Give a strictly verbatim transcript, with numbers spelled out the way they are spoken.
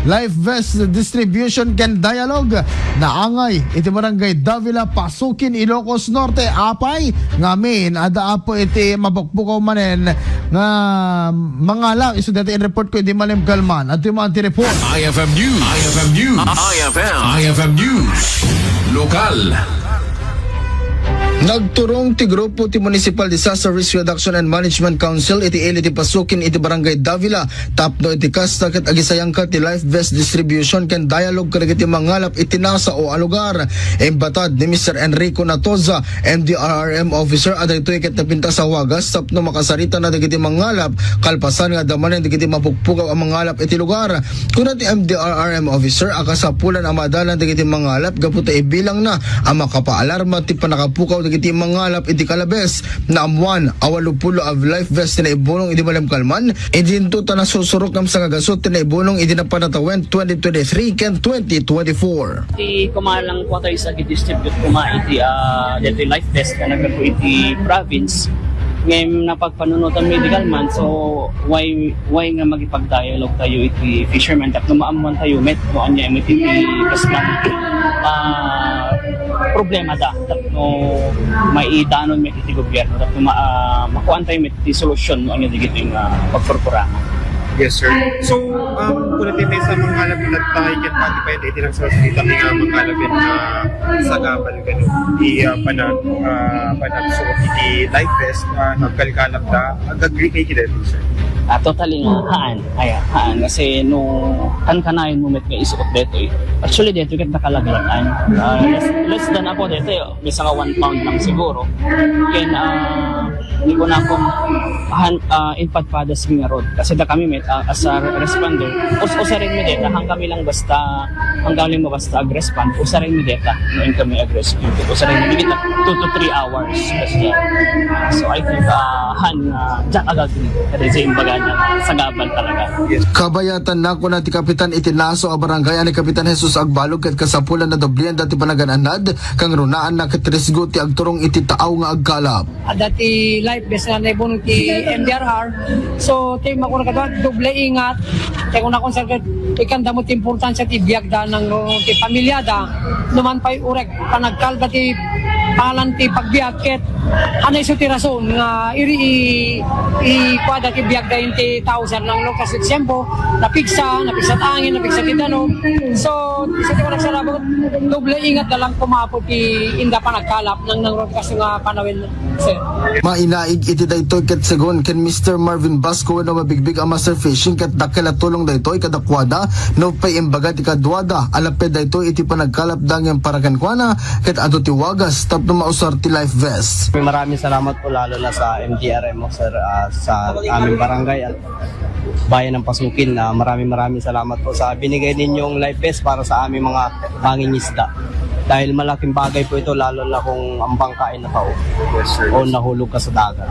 Life Vest Distribution ken Dialogue naangay iti Barangay Davila, Pasukin, Ilocos Norte. Apay ngamin, adda apo iti mabukbukaw manen nga mangala. Isu dati in report ko, di malim kalman. Adtoy man ti report. I F M News. I F M News. I F M. I F M News. Lokal. Nagturong ti grupo ti Municipal Disaster Risk Reduction and Management Council iti ili ti Pasukin iti Barangay Davila tapno iti kasta ket agisayangka ti life vest distribution ken dialogue kadagiti mangalap iti nasao a lugar. Imbatad ni Mister Enrico Natoza, M D R R M officer, a daytoy ket napintas a wagas tapno makasarita na dagiti mangalap kalpasan nga adda manen dagiti mapukpukaw a mangalap iti lugar. Kuna ti M D R R M officer a kasapulan a maadalan dagiti mangalap gapu ta ibilangna a makapaalarma ti pannakapukaw dagiti mangalap iti kalabes. Naammuan a walo pulo a life vest ti naibunong idi malemkalman, idinto ta nasusurok ngem sangagasut ti naibunong idi napanatawen twenty twenty-three ken twenty twenty-four. Ti kumalang po tayo sa distribute kuma iti, ah, dito life vest nga nagkapo iti province. Ngayon, napagpanunutan medical man, so why, why nga magipag-dialogue tayo iti fisherman tapno maammuan tayo met no anya iti kas lang, ah, problema da tapno maidanon met iti gobyerno tapno ma, ah, makuan tayo met iti solusyon no anya digiti nga pagpurpura. Yes, sir. So, um, kung natitay sa mga lapit at tayo, ket pati pa iti nagsasalita nga mga lapit na sagabal gano. Di, ah, panag, ah, panagsuot iti life vest, ah, nagkalkalap da, ag-agree kay kita, sir. Ah, totally nga, haan. Ay, haan. Kasi no kankanayon mo met nga isuot detoy. Actually, detoy ket nakalaglagan. Ah, less, less than ako detoy, may nga one pound lang siguro. Ken, ah, ni ko na kung han, ah, impadpada sa nga road. Kasi da kami met, ah, as a responder, us-, usaring mi deta, han kami lang basta, han kami lang basta ag-respond, usaring mi deta, no, in kami ag-rescue. Usaring mi deta, two to three hours. Kasi, so, I think, ah, han, ah, diak ag-agree. Kasi sa imbaga na sagabal talaga. Kabayatan na kuna ti kapitan iti nasao a barangay a ni Kapitan Jesus Agbalog ket kasapulan a doblian dati panagan-anad, kangrunaan na ket risgo ti agturong iti taaw nga agkalap. Adda ti life vest nga naibunong ti M D R R. So, ti makuna kadua, doble ingat. Ti kunakon, sir, ket ikkan da mo ti importansya ti biagda nang ti pamilyada. Numan pay urek panagkalda ti pangalan ti pagbiag ket anay so ti rason nga iri i, i kuada ti biagda iti tao, sir, nang Lucas Tiempo, napigsa, napigsa ti angin, napigsa ti danum. So, isu ti nagsarabot, doble ingat da lang kuma apo ti inda panagkalap nang nang kas nga panawen, sir. Mainaig iti daytoy ket segun ken Mister Marvin Basco wenno mabigbig a master fishing ket dakkel a tulong daytoy kadakuada no pay imbaga ti kaduada a laped daytoy iti panagkalapda ngem para kenkuana ket adu ti wagas tapno mausar ti life vest. Maraming salamat po lalo na sa M D R M, sir, ah, sa aming barangay at Bayan ng Pasukin. Ah, maraming, maraming salamat po sa binigay ninyong life vest para sa aming mga mangingisda. Dahil malaking bagay po ito, lalo na kung ang bangka ay nataob Yes, sir. o nahulog ka sa dagat.